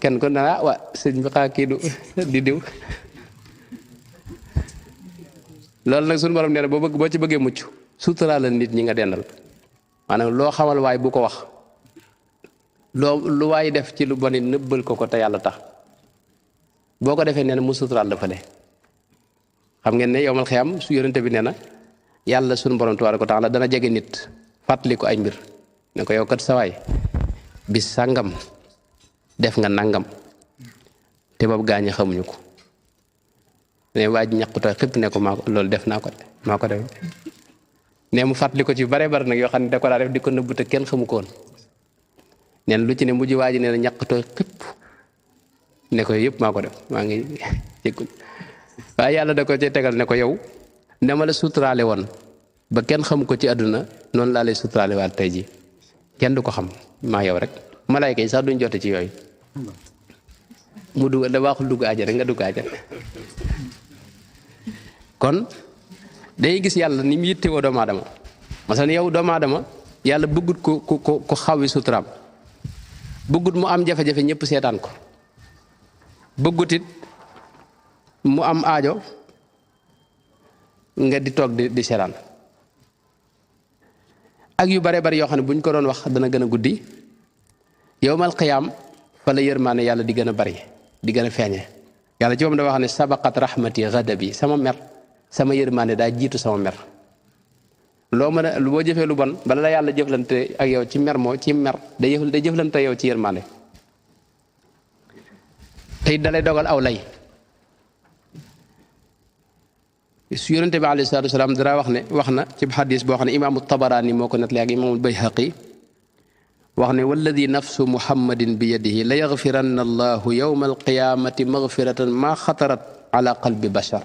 kenn ko na wa sëñ bi xaa kii du di diw loolu nag suñu borom nee na boo ci bëggee mucc suturaalal nit ñi nga dendal maanaam loo xamal waay bu ko wax lu waay def ci lu boni nëbbal ko te yàlla tax boo ko defee nee na mu suturaal dafa le xam ngeen ne yowmal xiyam su yonente bi nee na yàlla suñu borom tabaaraka wa taala dana jege nit fàttali ko ay mbir ne ko yow kat sawaay bis sàngam def nga nangam te boobu gaañi xamuñu ko ne waa ji ñaqutoo xëpp ne ko maa ko loolu def naa ko de maa ko def ne mu fàttali ko ci bare bare nag yoo xam ne da ko daa def di ko nëbbu te kenn xamu ko woon neen lu ci ne mujj waa ji nee na ñaqutoo xëpp ne ko yëpp maa ko def maa ngi jéggul waaye yàlla da ko ci tegal ne ko yow ne ma la suturaale woon ba kenn xamu ko ci àdduna noonu laa lay suturaale waat tey ji kenn du ko xam maa yow rek malaayka yi sax duñ jote ci yooyu mu dugg da waxul dugg àjjana nga dugg àjjana kon day gis yàlla ni mu yittewoo doomu aadama masalan yow doomu aadama yàlla bëggut ko xawi suturaam bëggut mu am jafe-jafe ñëpp seetaan ko bëggut it mu am aajo nga di toog di seetaan ak yu bare bari yoo xam ne bu ñu ko doon wax dana gën a guddi yowmal qiyaam fa la yërmaane yàlla di gën a bari di gën a feeñe yàlla ci moom da wax ne sabaqat rahmati ghadabi sama mer sama yërmaane daa jiitu sama mer loo mën a boo jëfee lu bon bala la yàlla jëflante ak yow ci mer day jëflante yow ci yërmaane tey dalay dogal aw lay su yonente bi alayhi salaatu wasalaam dara wax na ci xadis boo xam ne imaamu Tabaraani moo ko nettali ak imaamul Bayhaqi wax ne walladi nafsu muhammadin bi yadihi la yaxfiranna allahu yawma alqiyamati magfiratan ma xatarat ala qalbi bashar